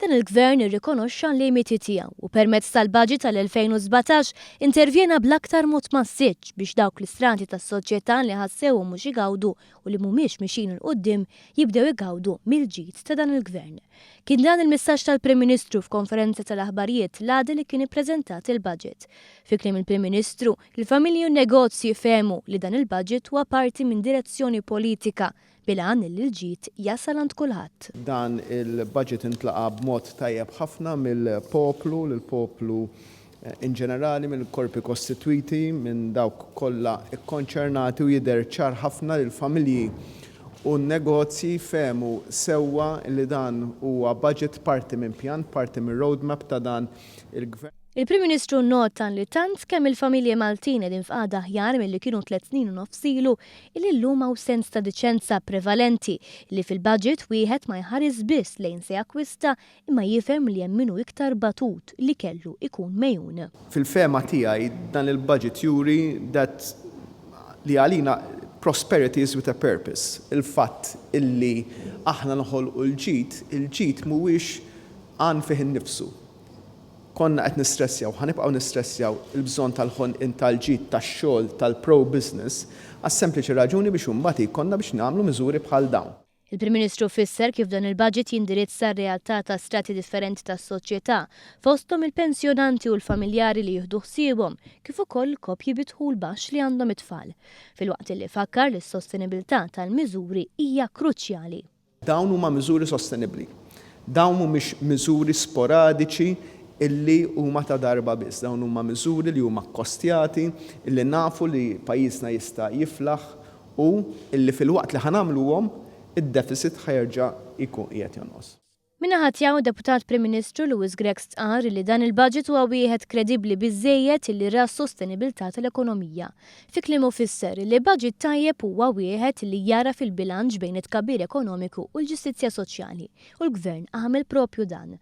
Dan il-Gvern irrikonoxxa l-limiti tiegħu u permezz tal-Budget tal-2017 intervjena bl-aktar mod massiċċ biex dawk l-istrati tas-soċjetà li ħassewhom mhux igawdu u li mhumiex mixjin 'il quddiem jibdew igawdu mill-ġid ta' dan il-Gvern. Kien dan il-messaġġ tal-Prim Ministru f'konferenza tal-aħbarijiet l-għada li kien ippreżentat il-Budget. Fi kliem il-Prim Ministru, il-familji u n-negozji fehmu li dan il-Budget huwa parti minn direzzjoni politika bil-għan li l-ġid jasal għand kulħadd. Dan il-budget intlaqa' b'mod tajjeb ħafna mill-poplu, l-poplu in ġenerali, mill-korpi kostitwiti, minn dawk kollha kkonċernati u jidher ċar ħafna li l-familji u n-negozji fehmu sewwa li dan huwa budget parti minn pjan, parti mir-roadmap ta' dan il-Gvern. Il-Prim Ministru nnota li tant kemm il-familji Maltin qegħdin f'qagħda aħjar milli kienu tlett snin u nofs ilu, illi llum hawn sens ta' diċenza prevalenti li fil-budget wieħed ma jħares biss lejn se jakkwista imma jifhem li hemm min hu iktar batut li kellu jkun megħjun. Fil-fehma tiegħi dan il-budget juri that li għalina prosperity is with a purpose. Il-fatt illi aħna noħolqu l-ġid, il-ġid mhuwiex għan fih innifsu. Konna qed nistressjaw, ħa nibqgħu nistressjaw il-bżonn tal-ħolqien tal-ġid, tax-xogħol, tal-pro-business, għas-sempliċi raġuni biex imbagħad jkollna biex nagħmlu miżuri bħal dawn. Il-Prim Ministru fisser kif dan il-budget jindirizza r-realtà ta' strati differenti tas-soċjetà, fosthom il-pensjonanti u l-familjari li jieħdu ħsiebhom, kif ukoll koppji bi dħul baxx li għandhom it-tfal. Filwaqt li fakkar li s-sostenibilità tal-miżuri hija kruċjali. Dawn huma miżuri sostenibbli. Dawn mhumiex miżuri sporadiċi illi huma ta' darba biss. Dawn huma miżuri li huma kkostjati, illi nafu li pajjiżna jista' jiflaħ u illi filwaqt li ħa nagħmluhom, id-deficit ħa jerġa' jkun qiegħed jonqos. Min-naħa tiegħu, id-Deputat Prim Ministru Louis Grech stqarr li dan il-budget huwa wieħed kredibbli biżżejjed illi ra s-sostenibilità tal-ekonomija. Fi kliemu fisser li budget tajjeb huwa wieħed li jagħraf il-bilanċ bejn it-tkabbir ekonomiku u l-ġustizzja soċjali u l-Gvern għamel propju dan.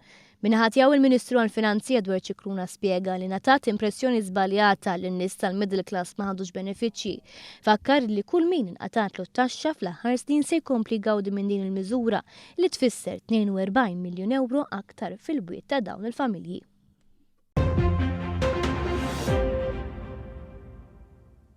Min-naħa tiegħu il-Ministru għall-Finanzi Edward Scicluna spjega li ngħatat impressjoni żbaljata li n-nies tal-middle class ma ħadux benefiċċji. Fakkar li kull min inqatgħatlu t-taxxa fl-aħħar snin se jkompli jgawdi minn din il-miżura li tfisser 42 miljun ewro aktar fil-bwiet ta' dawn il-familji.